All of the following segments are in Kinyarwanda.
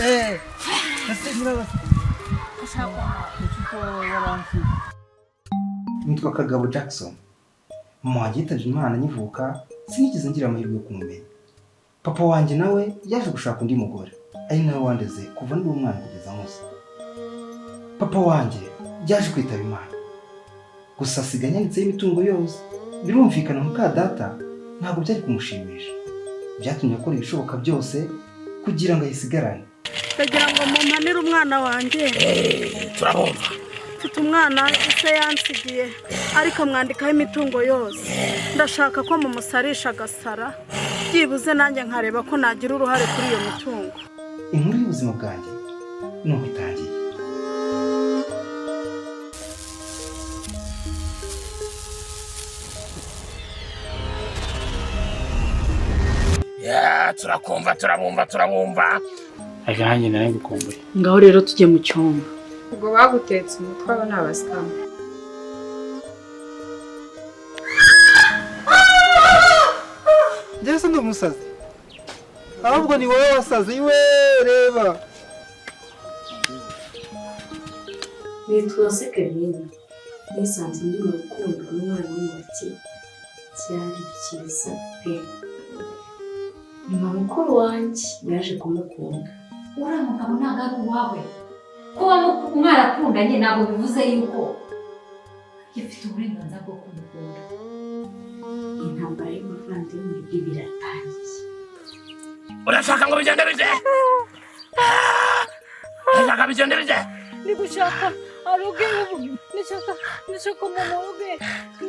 Ese nyirabasa Nitwa Kagabo Jackson. Mama wanjye yitabye Imana nkivuka, sinigeze ngira amahirwe yo kumumenya. Papa wanjye nawe yaje gushaka undi mugore, ari nawe wandeze kuva ndi umwana kugeza nkuze. Papa wanjye yaje kwitaba Imana, gusa asiga anyanditseho imitungo yose. Birumvikana muka data ntabwo byari kumushimisha, byatumye akora ibishoboka byose kugira ngo ayisigarane. Ndagira ngo mumpanire umwana wanjye. Turabumva. Mfite umwana se yansigiye, ariko amwandikaho imitungo yose. Ndashaka ko mumusarisha agasara, byibuze nanjye nkareba ko nagira uruhare kuri iyo mitungo. Inkuru y'ubuzima bwanjye nuko itangiye. Ya, turakumva, turabumva, turabumva. Ariko nanjye narabigukumbuye. Ngaho rero tujye mu cyumba. Ubwo bagutetse umutwe, abo ni abasikamu. Njyewe ndi umusazi, ahubwo ni wowe wasaze iwe. Reba. Nitwa Kevin, nisanze ndi mu rukundo n'umwana w'umubaki, byari byiza pe. Nyuma mukuru wanjye yaje kumukunda. Uriya mugabo ntabwo ari uwawe. Kuba mwarakundanye ntabwo bivuze yuko ufite uburenganzira bwo kumukunda. Intambara y'abavandimwe iba iratangiye. Urashaka ngo bigende bite? Urashaka bigende bite? Ndi gushaka aruge ubu, ndashaka umuntu uruge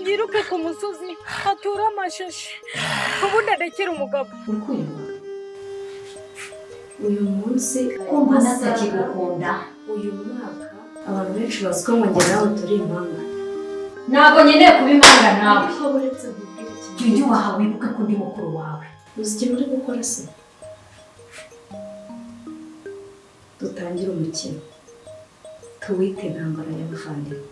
yiruke ku musozi ature amashashi, ubundi arekere umugabo. Urukundo uyu munsi Kumva natakigukunda. Uyu mwaka abantu benshi bazi ko ngo njye nawe turi impanga. Ntabwo nkeneye kuba impanga nawe. Ariko uretse nkubwire ikintu. Jya unyubaha, wibuke ko ndi mukuru wawe. Uzi ikintu uri gukora se? Dutangire umukino tuwite intambara y'abavandimwe.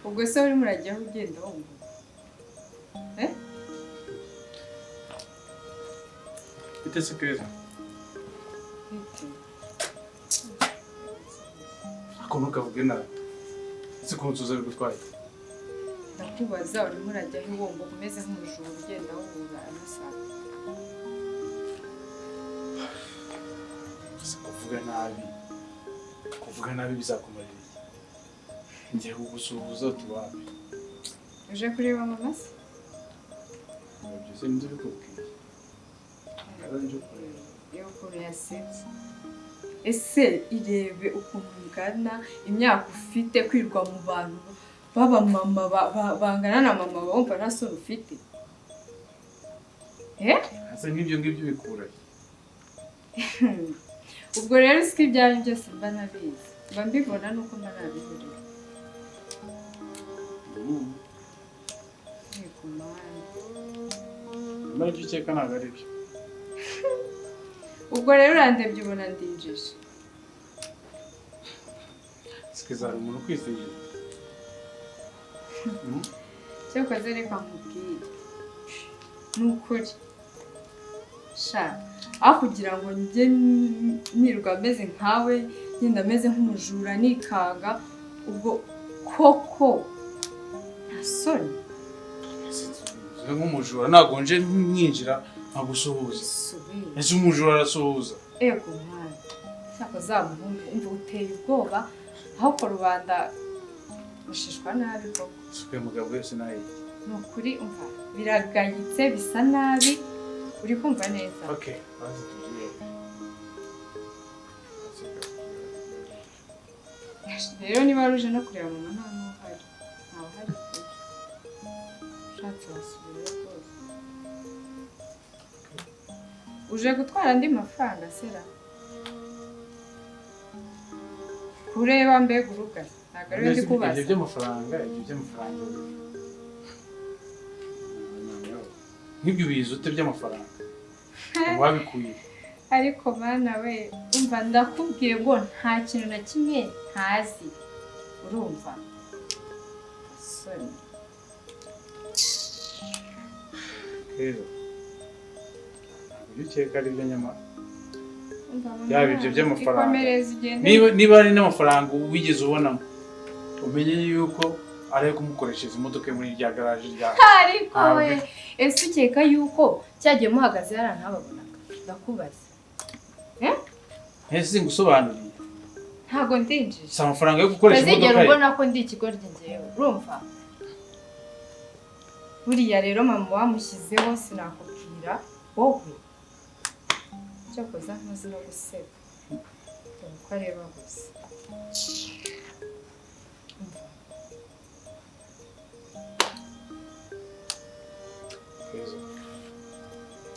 Ubwo se urimo urajyaho ugenda wumva? Bite se Keza? Bite? Ako ntukavuge nabi. Ese kunsuza bigutwaye? Ndakubaza, urimo urajyaho wumva umeze nk'umujura ugenda wubura amasaha? Ese kuvuga nabi, kuvuga nabi bizakumarira iki? Ngiye kugusuhuza tubabe. Uje kureba mama se? Ibyo se nibyo bikubwiye? Ntabwo nje kureba. Reba ukuntu yasetse. Ese irebe ukuntu ungana, imyaka ufite, kwirwa mu bantu baba mama bangana na mama, wumva nta soni ufite? Ese nk'ibyo ngibyo bikura he? Ubwo rero siko ibyanyu byose mba ntabizi, mba mbibona nuko mba nabihuriye. Yego mani. Nyamara ibyo ukeka ntabwo ari byo. Ubwo rero urandebye ubona ndinjije. Sikiza hari umuntu ukwizihiye. Cyakoze reka nkubwire, ni ukuri sha, aho kugira ngo njye nirwa meze nkawe, ngenda meze nk'umujura nikanga, ubwo koko nta soni? Nk'umujura ntabwo nje mwinjira nkagusuhuza. Ese umujura arasuhuza? Ego mwana, cyakoze wa muhungu umva uteye ubwoba, aho ku rubanda ushishwa nabi koko. Isuku mugabo wese nayo. Ni ukuri umva biragayitse, bisa nabi. Uri kumva neza? Okay, bazi tugiye. Rero niba ruje no kureba mama nta n'uhari. Ntawe uhari pe. Ushatse wasubirayo rwose. Uje gutwara andi mafaranga sera? Kureba mbega uruga. Ntabwo ari ndi kubaza. Ibyo by'amafaranga, ibyo by'amafaranga. Nk'ibyo ubizi ute by'amafaranga? Wabikuye. Ariko bana we, umva ndakubwiye ngo nta kintu na kimwe ntazi. Urumva? Sorry. Keza. Ibyo ukeka ari byo nyamara. Yaba ibyo by'amafaranga. Niba ari n'amafaranga wigeze ubonamo, umenye yuko ari kumukoreshereza imodoka muri rya garage rya. Ariko we, ese ukeka yuko cyagiye muhagaze hariya ntababonaga? Ndakubaza. Ese ngusobanuriye? Ntago ndinjije. Si amafaranga yo gukoresha imodoka ye. Utazigera ubona ko ndi ikigoryi njyewe, urumva? Buriya rero mama wamushyizeho sinakubwira wowe. Cyakoze ntuzi no guseka. Dore uko areba gusa.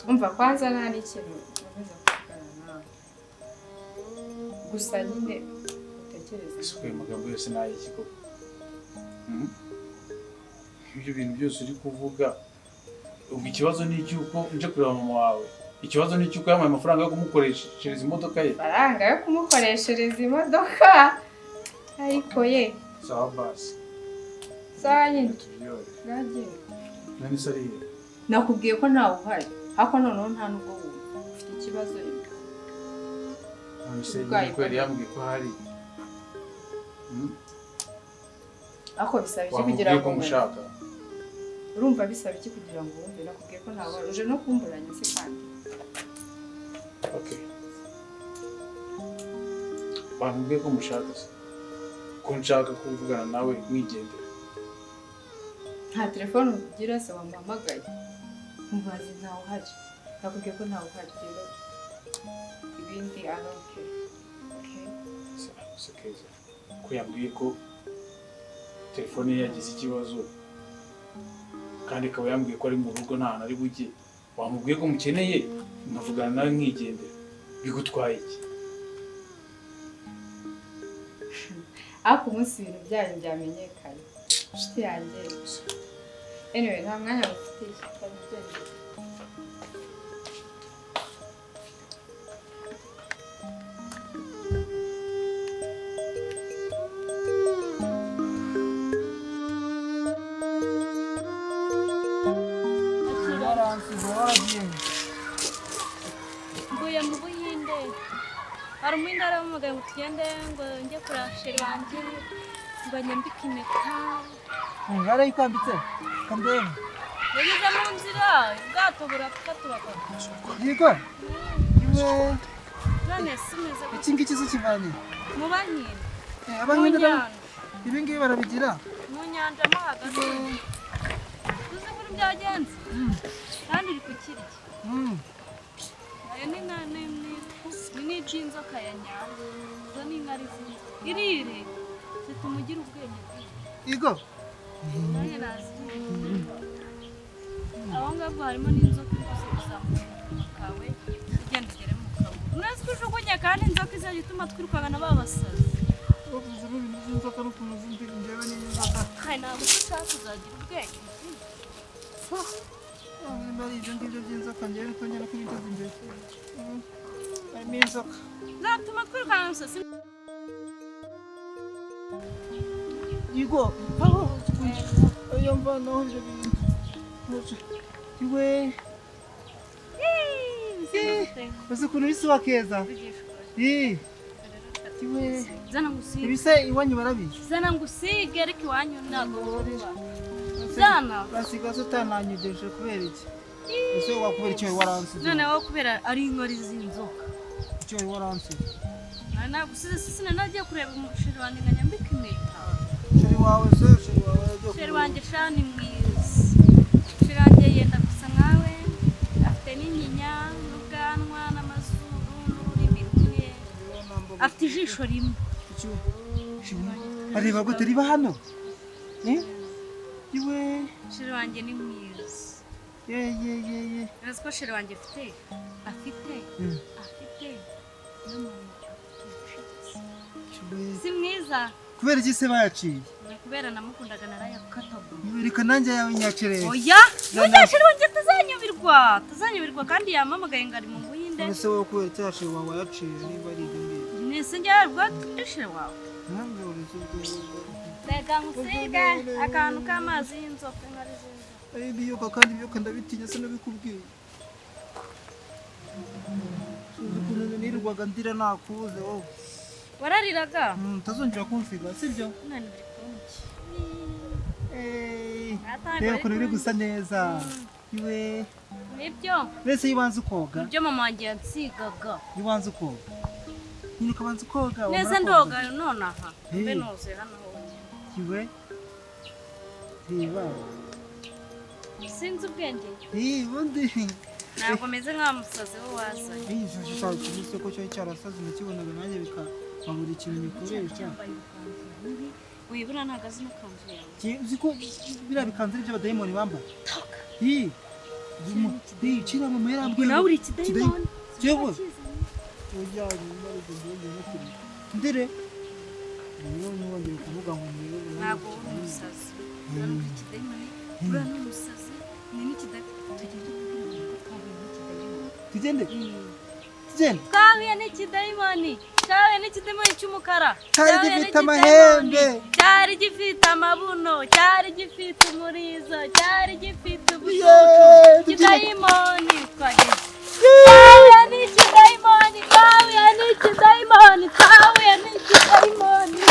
Umva kwanza nta n'ikintu nkomeza kuvugana nawe. Gusa nyine utekereze. Isuku ayo magambo yose ni ay'iki koko? Ibyo bintu byose uri kuvuga, ubwo ikibazo ni icy'uko nje kureba mama wawe. Ikibazo ni icy'uko yampaye amafaranga yo kumukoreshereza imodoka ye. Amafaranga yo kumukoreshereza imodoka? Ariko ye. Sawa basi. Sawa nyine. Ngagiye. Nani se ari he? Nakubwiye ko ntawe uhari. Ariko noneho nta nubwo wumva. Ufite ikibazo rero. None se nyine ko yari yambwiye ko hari. Ariko bisaba iki kugira ngo mushaka? Urumva bisaba iki kugira ngo wumve? Nakubwiye ko ntawe uhari. Uje no kumburanya se kandi. Okay. Bamubwiye ko mushaka se. Ko nshaka kuvugana nawe mwigendera. Nta telefone ugira se wamuhamagaye? Mubaze ntawe uhari. Nakubwiye ko ntawe uhari rero. Ibindi ari okay. Okay. Sekeza. Ko yambwiye ko telefone ye yagize ikibazo kandi ikaba yambwiye ko ari mu rugo nta hantu ari bujye. Wamubwiye ko mukeneye nkavugana nawe nkigendera. Bigutwaye iki? Ariko umunsi ibintu byanyu byamenyekanye. Inshuti yanjye. Anyway, nta mwanya mufitiye. Ndabigendera. Mvuye mu Buhinde. Hari umuhinde arampamagaye ngo tugende ngo njye kureba sheri wanjye ngo nyambike impeta. Barayikwambitse? Kambere. Yageze mu nzira ubwato burapfa turagwa. Yego. Iwe. None si meze gute? Iki ngiki se kivanye? Mu Bankindi. Abankindi ibi ngibi barabigira? Mu nyanja mo hagati. Uzi ukuntu byagenze? Kandi uri kukirya. Ayo ni n'iby'inzoka ya nyayo. Izo ni inkari z'inzoka. Irire zituma ugira ubwenge bwinshi. Igo. Nanjye naziriye. Aho ngaho harimo n'inzoka iguze kuzamura mu kawe ugenda ugere mu kawe. Murazi ko ujugunya kandi inzoka izajya ituma twirukankana ba basazi. Uvuze ibintu by'inzoka n'ukuntu zindi njyewe n'inzoka. Kandi ntabwo ushaka kuzagira ubwenge bwinshi. Niba ari ibyo ngibyo by'inzoka njyewe ntongera kubiteza imbere. Harimo inzoka. Zatuma twirukankana umusazi. Igo, aho ayo mvanaho ibyo bintu. Iwe. Uzi ukuntu bisa keza. Iwe. Zana ngusige. Ibise iwanyu barabizi. Zana ngusige ariko iwanyu ntabwo babizi. Zana. Basiga utananyugeje kubera iki? Ese wakubera icyo waransize? None wowe kubera ari inkori z'inzoka. Icyo waransize. Nagusize sisina nagiye kureba umusheri wanjye ngo nyambike impeta. Sheri wawe se sheri wawe yagiye. Sheri wanjye shani mwiza. Sheri wanjye yenda gusa nkawe, afite n'inyinya. Afite ijisho rimwe. Areba gute riba hano? Iwe. Chéri wanjye ni mwiza. Ye ye ye ye. Urazi ko chéri wanjye afite afite si mwiza. Kubera iki se bayaciye? Kubera namukundaga narayakataguye. Reka nanjye yawe nyakire. Oya, burya chéri wanjye tazanyubirwa. Tazanyubirwa kandi yamamagaye ngo ari mu Buhinde. Ese wowe kubera cyashe wawe yaciye niba ari ibyo ngibyo. Nese njye yarwa chéri wawe. Reka nkusige akantu k'amazi y'inzoka nkari z'inzoka. Ari ibiyoka kandi ibiyoka ndabitinya se nabikubwiye. Suzi ukuntu nirirwaga ndira nakubuze wowe. Warariraga? Utazongera kunsiga sibyo? None biri kumki. Reba ukuntu biri gusa neza. Iwe. Nibyo. Mbese iyo ubanza ukoga? Nibyo mama wanjye yansigaga. Iyo ubanza ukoga? Nyine ukabanza ukoga. Neze ndoga nonaha. Mbe noze hano honyine. Iwe. Reba. Sinzi ubwenge. Ubundi. Ntabwo meze nka musazi wo wazanye. Iyi shusho cyo cyarasaze nakibonaga nanjye bikabura ikintu gikoresha. Wibura ntabwo azi n'ikanzu yawe. Uzi ko biriya bikanzu ari iby'abadayimoni bambara? Kiriya mama yarambwiye. Nawe uri ikidayimoni. Yewe. Ndire. Ntabwo uri umusazi. Uri ikidayimoni. Uriya ni umusazi. Ni n'ikidayimoni. Tugende. Tugende. Twahuye n'ikidayimoni. Twahuye n'ikidayimoni cy'umukara. Cyari gifite amahembe. Cyari gifite amabuno. Cyari gifite umurizo. Cyari gifite ubucucu. Ikidayimoni twagiye. Twahuye n'ikidayimoni. Twahuye n'ikidayimoni. Twahuye n'ikidayimoni.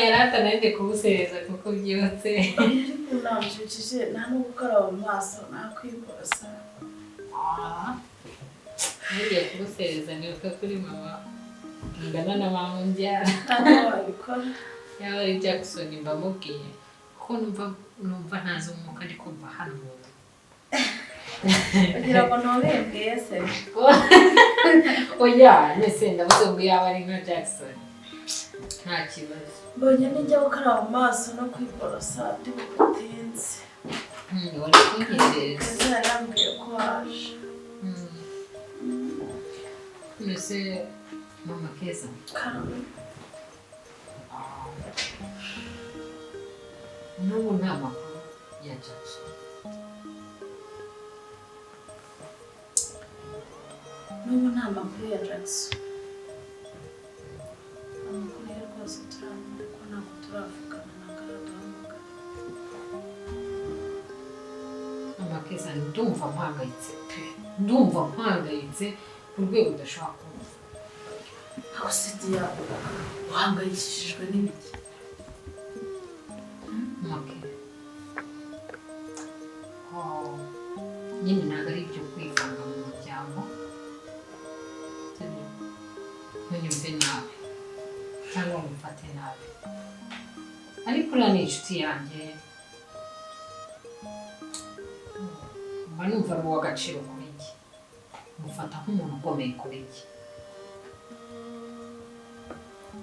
Yarata kubusereza kuko byibutse. Ariko nambyukije nta no gukaraba mu maso nakwiborosa. Ngiye kubusereza nibuka kuri mama ngana na mama umbyara. Wabikora. Yaba ari Jackson mbamubwiye kuko numva ntazi umwuka ndi kumva hano mu nda. Ugira ngo ntubimbwiye se? Oya, nese ndavuze ngo yaba ari nka Jackson. Nta kibazo. Mbonye nijya gukaraba mu maso no kwiborosa ndi bugutinze. Wari kunyegereza. Keza yarambwiye ko waje. Mbese mama Keza? Karame. N'ubu nta makuru ya Jackson. N'ubu nta makuru ya Jackson. Amakuru ye rwose turamenya ko ntabwo turavugana na karaduhamagara. Mama Keza ndumva mpangayitse pe. Ndumva mpangayitse ku rwego udashobora kumva. Aho se Diya uhangayikishijwe n'ibiki? Mama nyine ntabwo ari ibyo kwivanga mu muryango. Ntunyumve nabi cyangwa ngo umfate nabi, ariko uriya ni inshuti yanjye, mba numva ari uw'agaciro kuri njye, mufata nk'umuntu ukomeye kuri njye.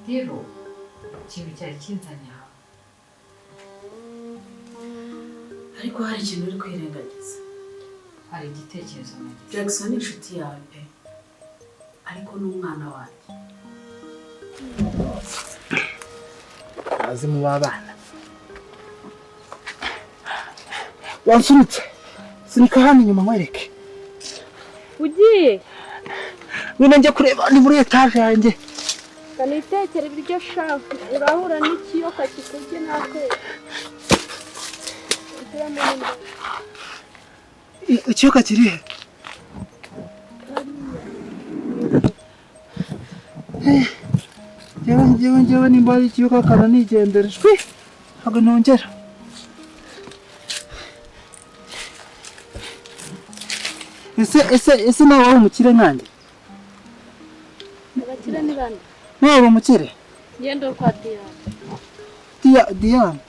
Rero ikintu cyari kinzanye aha, ariko hari ikintu uri kwirengagiza. Hari igitekerezo nagize. Jackson ni inshuti yawe pe, ariko ni umwana wanjye. Abazimu b'abana. Wansunitse. Sunika hano inyuma nkwereke. Ugiye? Ngwino njye kureba ni muri etaje yanjye. Kanitekere ibiryo sha, urahura n'ikiyoka kikurye natwe. Ikiyoka kiri he? Njyewe nimba ari ikiyoka karanigendera. Shwi! Ntabwo nongera. Ese nawe wari umukire nkanjye? Abakire ni bande? Nawe wari umukire? Ngendo kwa Diane. Diane.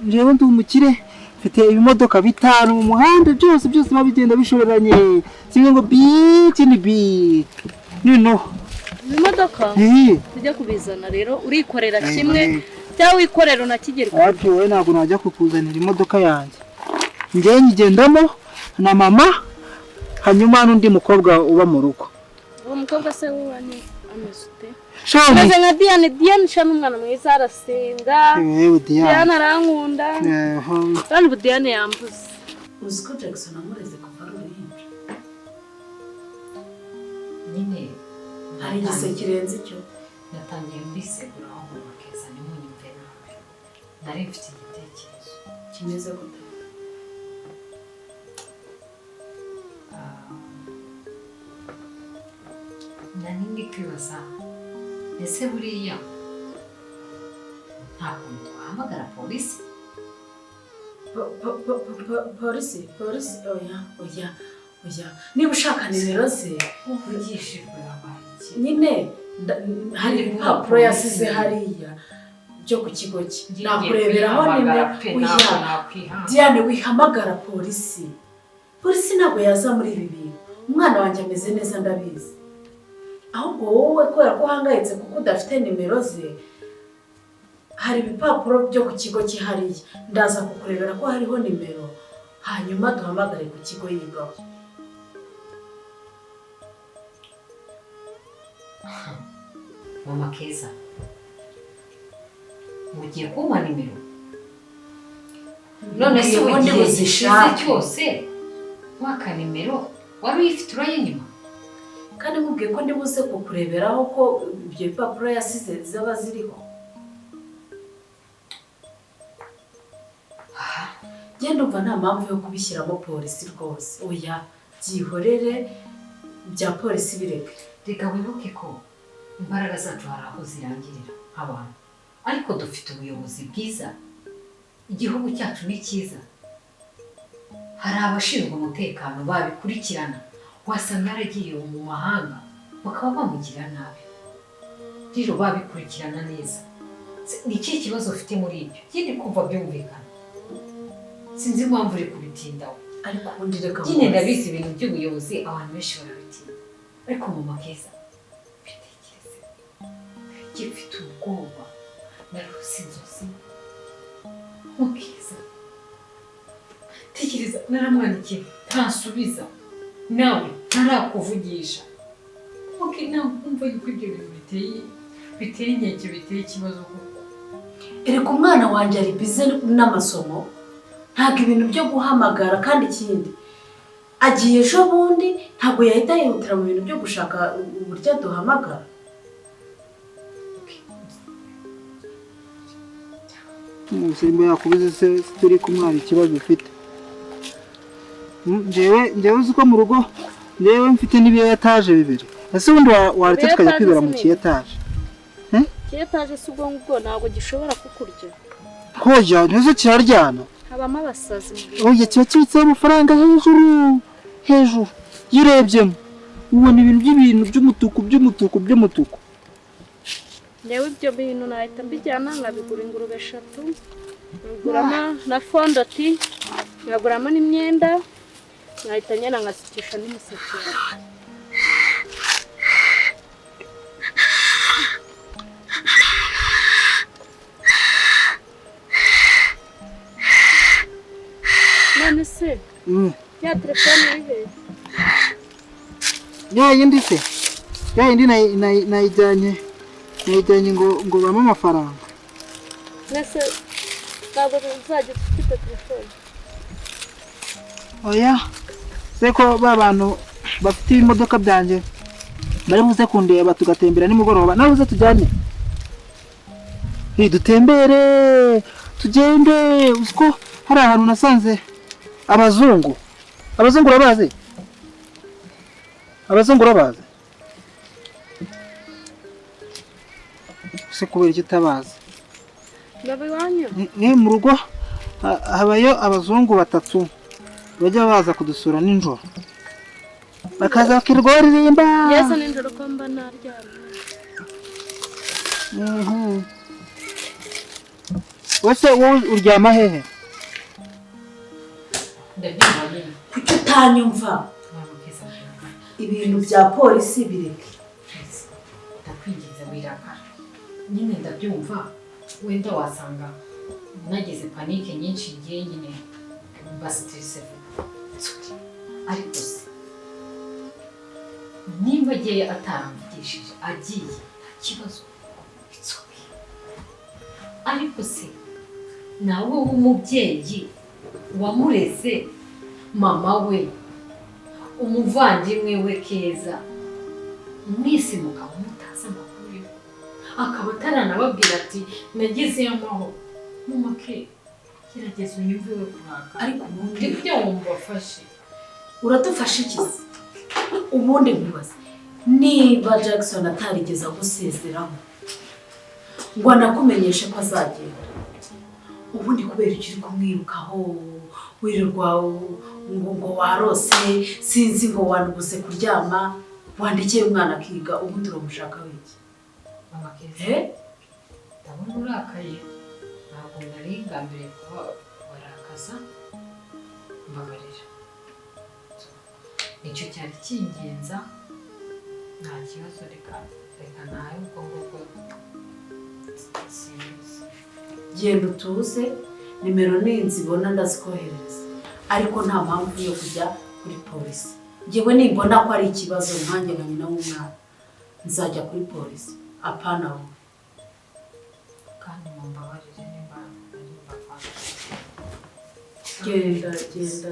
Njyewe ndi umukire, mfite ibimodoka bitanu mu muhanda, byose biba bigenda bishoreranye. Kimwe ngo bi, ikindi bi. Noneho. Ibimodoka? Tujya kubizana rero, urikorera kimwe cyangwa wikorera unakigerwa. Wapi wowe, ntabwo najya kukuzanira imodoka yanjye. Njyewe nyigendamo na mama, hanyuma n'undi mukobwa uba mu rugo. Uwo mukobwa se wowe ni ameze ute? Ameze nka Diane. Diane sha n'umwana mwiza, arasenga. Diane arankunda. Kandi ubu Diane yambuze. Uzi ko Jackson amureze kuva ari uruhinja? Nyine hari igise kirenze icyo. Natangiye mbisegura aho mama Keza ntimunyumve nabi. Nari mfite igitekerezo kimeze gute? Nari ndi kwibaza, ese buriya nta kuntu twahamagara polisi? Polisi, oya. Niba ushaka nimero ze, uvugishijwe wabaye iki? Nyine hari ibipapuro yasize hariya byo ku kigo cye. Nakureberaho nimero. Oya, Diane, wihamagara polisi. Polisi ntabwo yaza muri ibi bintu. Umwana wanjye ameze neza ndabizi. Ahubwo wowe kubera ko uhangayitse kuko udafite nimero ze, hari ibipapuro byo ku kigo cye hariya. Ndaza kukurebera ko hariho nimero, hanyuma duhamagare ku kigo yigaho. Mama Keza, mugiye kumpa nimero? None se ugiye gishize cyose waka nimero wari uyifite urayinyima? Kandi nkubwiye ko ndibuze kukureberaho ko ibyo bipapuro yasize zaba ziriho. Genda umva nta mpamvu yo kubishyiramo polisi rwose. Oya, byihorere bya polisi bireke. Reka wibuke ko imbaraga zacu hari aho zirangirira abantu, ariko dufite ubuyobozi bwiza, igihugu cyacu ni cyiza, hari abashinzwe umutekano babikurikirana. Wasanga yaragiye mu mahanga bakaba bamugira nabi, rero babikurikirana neza. Ni ikihe kibazo ufite muri ibyo? Ikindi kumva byumvikana, sinzi impamvu uri kubitindaho. Ariko ubundi reka nyine ndabizi ibintu by'ubuyobozi abantu benshi barabitinda, ariko mama Keza bitekereze, mfite ubwoba, narose inzozi. Mama Keza, tekereza, naramwandikiye ntasubiza, nawe ntarakuvugisha. Nawe umva yuko ibyo bintu biteye inkeke, biteye ikibazo kuko. Ereka umwana wanjye ari bize n'amasomo, ntabwo ibintu byo guhamagara. Kandi ikindi agiye ejo bundi, ntabwo yahita yihutira mu bintu byo gushaka uburyo duhamagara. Simba yakubuze se turi kumwara ikibazo ufite. Njyewe uzi ko mu rugo njyewe mfite n'ibietaje bibiri. Ese ubundi waretse tukajya kwibera mu kietaje? Kietaje si ubwo ngubwo ntabwo gishobora kukurya. Hoya, ntuzi kiraryana. Habamo abasazi. Oya, kiba kibitseho amafaranga hejuru. Iyo urebyemo ubona ibintu by'ibintu by'umutuku. Njyewe ibyo bintu nahita mbijyana nkabigura ingurube 3, nkaguramo na fondoti, nkaguramo n'imyenda, nkahita ngenda ngasukisha n'imisatsi yanjye. None se ya telefone iri he? Ya yindi se? Ya yindi nayijyanye ngo bampe amafaranga. Nese ntabwo uzajya ufite telefone? Oya se ko ba bantu bafite ibimodoka byanjye bari buze kundeba tugatembera nimugoroba, nawe uze tujyane. Dutembere tugende, uziko hari ahantu nasanze abazungu. Abazungu urabazi? Abazungu urabazi? Se kubera icyo utabazi? Ni mu rugo habayo abazungu batatu bajya baza kudusura nijoro, bakaza bakirwa baririmba. Yesu nijoro ko mba naryamye. Wese wowe uryama hehe? Kuki utanyumva? Ibintu bya polisi bireke. Ndakwinginze wirakara. Nyine ndabyumva, wenda wasanga nagize panike nyinshi ngiye nyine mba stress. Ariko se nimba agiye ataramvugishije agiye nta kibazo, it's okay. Ariko se nawe w'umubyeyi wamureze, mama we, umuvandimwe we Keza, mwese mukaba mutazi amakuru ye, akaba ataranababwira ati nagezeyo amahoro. Mama ke, gerageza unyumve we kuraka. Ariko ubundi kugira ngo mubafashe. Uradufasha iki se? Ubundi nkubaze, niba Jackson atarigeze agusezeraho ngo anakumenyeshe ko azagenda, ubundi kubera icyo uri kumwirukaho wirirwa ngo warose sinzi ngo wanubuze kuryama, wandikeye umwana akiga, ubundi uramushaka wiki? Mama Keza, ndabona urakaye, ntabwo nari ngambiriye kuba warakaza, mbabarira. Nicyo cyari kingenza, nta kibazo, reka ntahe ubwo ngubwo sinzi. Genda utuze, nimero ninzibona ndazikoherereza, ariko nta mpamvu yo kujya kuri polisi. Ngewe nimbona ko ari ikibazo nkanjye nka nyina w'umwana nzajya kuri polisi, apana wowe. Kandi mumbabarire nimba nari mbavanga. Genda genda.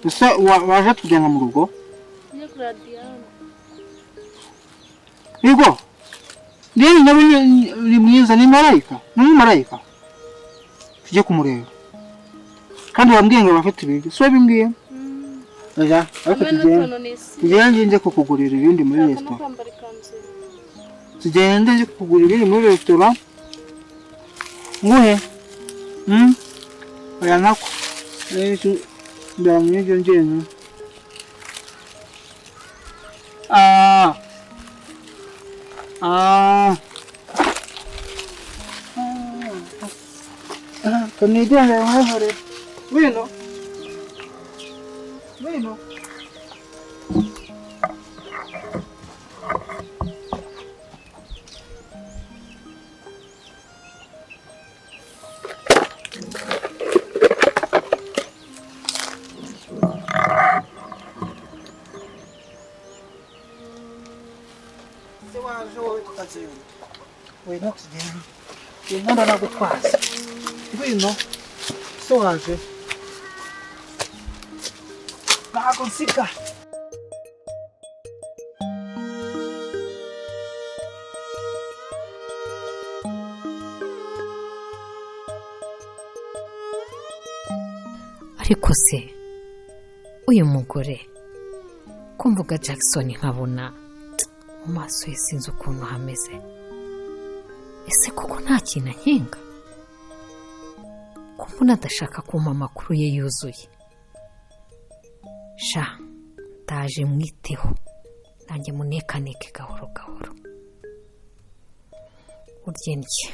Ese waje tujyana mu rugo? Njye kuri Diane. Yego. Diane nawe ni mwiza, ni marayika. Ni marayika. Tujye kumureba. Kandi wambwiye ngo bafite ibiryo. Si wabimbwiye? Oya, ariko tugende. Tugende njye kukugurira ibindi muri resitora. Tugende njye kukugurira ibindi muri resitora. Nguhe. Oya nako. Ndamwibyo njyenyine. Kanigende mwihorere. Ngwino. Ngwino. Ngwino tugende. Ngwino ndanagutwaza. Ngwino. Se waje. Ntabwo nsika. Ariko se uyu mugore ko mvuga Jackson nkabona mu maso ye sinzi ukuntu hameze, ese koko nta kintu ankinga? Ko mbona adashaka kumpa amakuru ye yuzuye? Sha ndaje mwiteho nanjye munekaneke gahoro gahoro. Urye ndye.